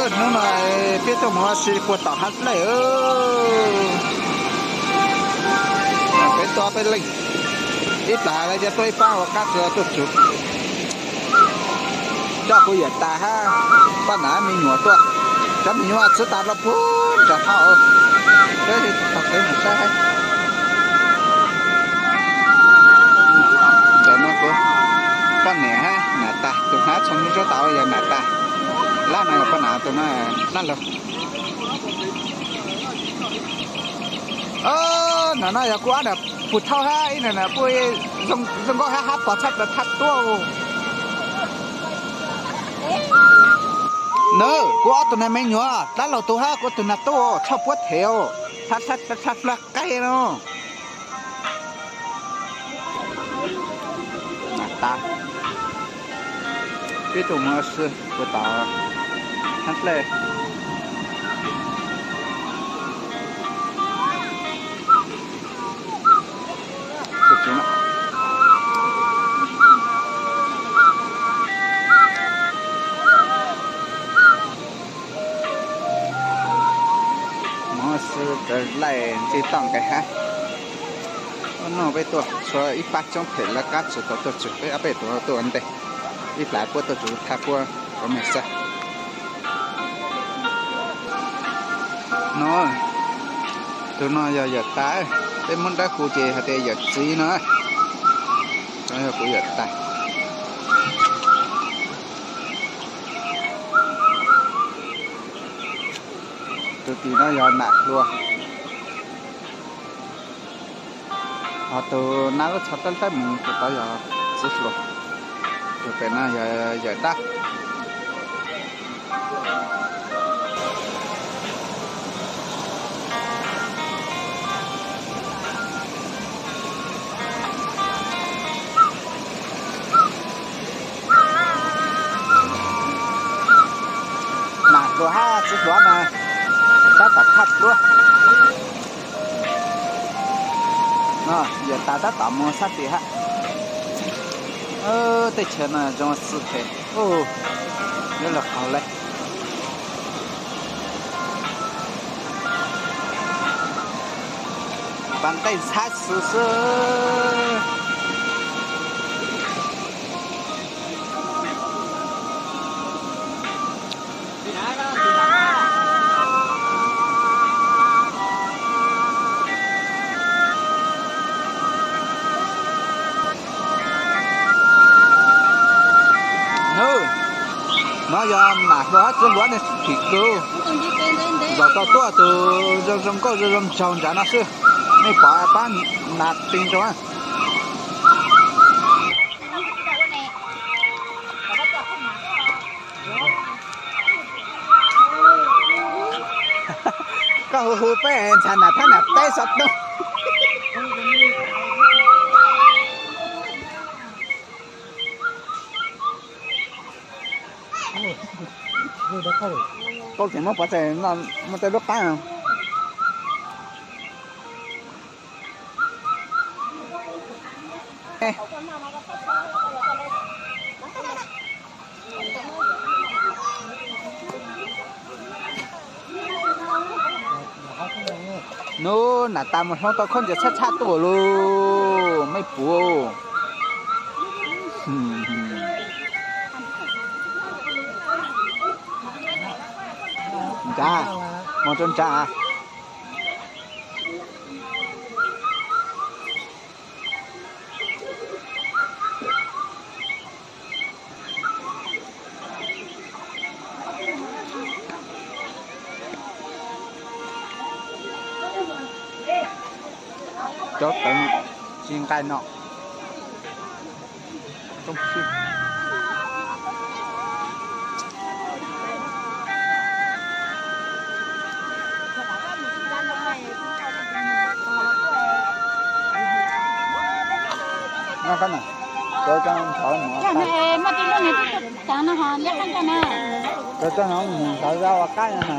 Hnub no peb tuaj mus ua si puag tom hav dlej. Peb tuaj peb leej, ib plag lawv cov tuaj ib pab ua qab tsuas tuaj tsuv. Coj kuv yawm tas hab poj niam me nyuam tuaj, cov me nyuam txwv tas los puag nram hauv. Peb tau kev mus saib hab. Ntawm no kuv poj niam hab nam tas, tus hnav tsho nyuj zaub tas yog nam tas, lab no yog poj niam, tus no lab laug. Nam no yog kuv ob nam pug thauj hab ib nam puj zoo nkauj hab, hab pog txhaj plaws thab tuab. Nws kuv ob tug nam me nyuam, dab laug tug hab kuv tug nam tub tshaj puab them, thab thab qaib no. Nam tas, peb tuaj mus ua si puag tom hav dlej. Mus ua si raws laij ntxig toj nqis hab. Ub, no peb tuaj tshuav ib pab coob phem lawv qab tsis tau tuaj tswm, peb ob peb tug tuaj ua ntej, ib plag puab tuaj tswm thab puab rau mej saib. No, tus no yog yawm tas, peb Hmoob Dawb hu ces hais tias yawm txiv no. Yog kuv yawm tas. Tus tim no yog nam hluas, ho tus nab lub tsho dawb dawb mus tus tod yog txiv hluas, tus pem no yog yawm dab. Nam hluas hab txiv hluas na, tab tom thaj duab. Yawm tas tab tom mus sab tim hab. Tej chaw no zoo xwb phem, yuav luag qaug le. Pas nqaij ntxhab xwb xwb. Nws, no yog nam hluas hab txiv hluas nej phim kawg. Zaum tau tuaj tus zoo zoo nkauj zoo zoo ntsaug ntawm no xwb. Nej pom pab nas ti nroo. Koj hu hu peb ntxhais nam thab nam teb xov tooj. Tau tseem muab pov tseg no, muaj tej lub qab. Nub nam tas mus hloov tau khaub ncaws txhab txhab tuaj lauj, mej puav. Ntsav, mus rau ntsav. Cov tawv tsis nqaij no. Cov no mus nthawv zaj ua qab no na.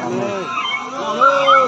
Amees.